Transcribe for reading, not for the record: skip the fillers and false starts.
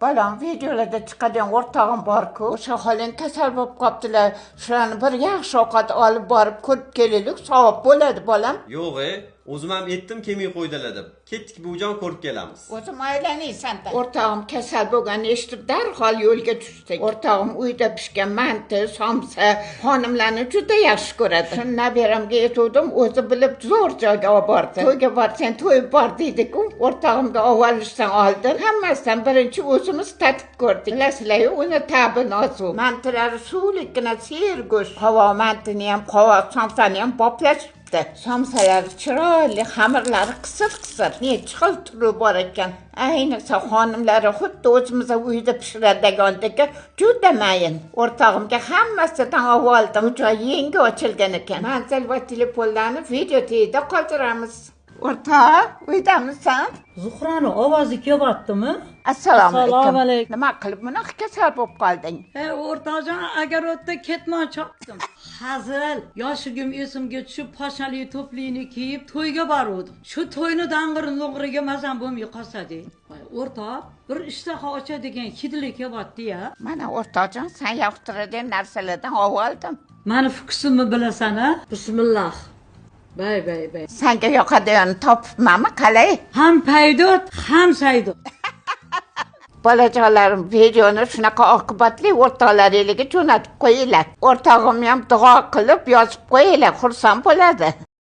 Bolam, videolarda chiqadigan o'rtog'im bor-ku, o'sha xolang kasal bo'lib qolibdilar. Shularni bir yaxshi ovqat olib borib ko'rib kelaylik, savob bo'ladi, bolam. Yo'q e, o'zim ham aytdim kelmay qo'ydilar deb. Ketdik, buvijon, ko'rib kelamiz. O'zim aylanaysan-da. O'rtog'im kasal bo'lganini eshitib darhol yo'lga tushdik. O'rtog'im uyda pishgan manti, somsa xonimlarni juda yaxshi ko'radi. Shuni nabiramga aytuvdim, o'zi bilib zo'r joyga olib bordi. To'yga borsang to'yib bor deydi-ku. O'rtog'imga olishdan oldin hammasidan birinchi o'zimiz tatib ko'rdik. Bilasizlar-yu, uni ta'bi nozik. Mantilari suvlikkina sergo'sht. Qovoq mantini ham, qovoq somsani ham boplashibdi. Somsalari chiroyli, xamirlari qisir-qisir. Necha xil turi bor ekan. Ayniqsa xonimlari xuddi o'zimiz uyda pishiradigandek juda mayin. O'rtog'imga hammasidan oldim. Bu joy yangi ochilgan ekan. Manzil va telefonlarni video tagida qoldiramiz. O'rtoq, uydamisan? Zuhrani ovozi kelyaptimi? Assalomu alaykum. Assalomu alaykum. Nima qilib bunaqa kasal bo'lib qolding? E, o'rtoqjon, огород da ketmon chopdim. Hazil, yoshligim esimga tushib, poshali to'plikni kiyib to'yga boruvdim. Shu to'yni dang'ir do'ng'iriga mazam bo'lmay qolsa de. Voy, o'rtoq, bir ishtaha ochadigan hidli kelyapti-ya. Mana, o'rtoqjon, sen yoqtiradigan narsalardan oldim. Mani вкус imni bilasan, a? Bismillah. Bay bay bay. Senga yoqadiganini topibmanmi, qalay? Ham пойдёт, ham сойдёт. Bolajonlarim, videoni shunaqa oqibatli o'rtoqlaringlarga jo'natib qo'yinglar. O'rtog'im ham duo qilib yozib qo'yinglar, xursand bo'ladi.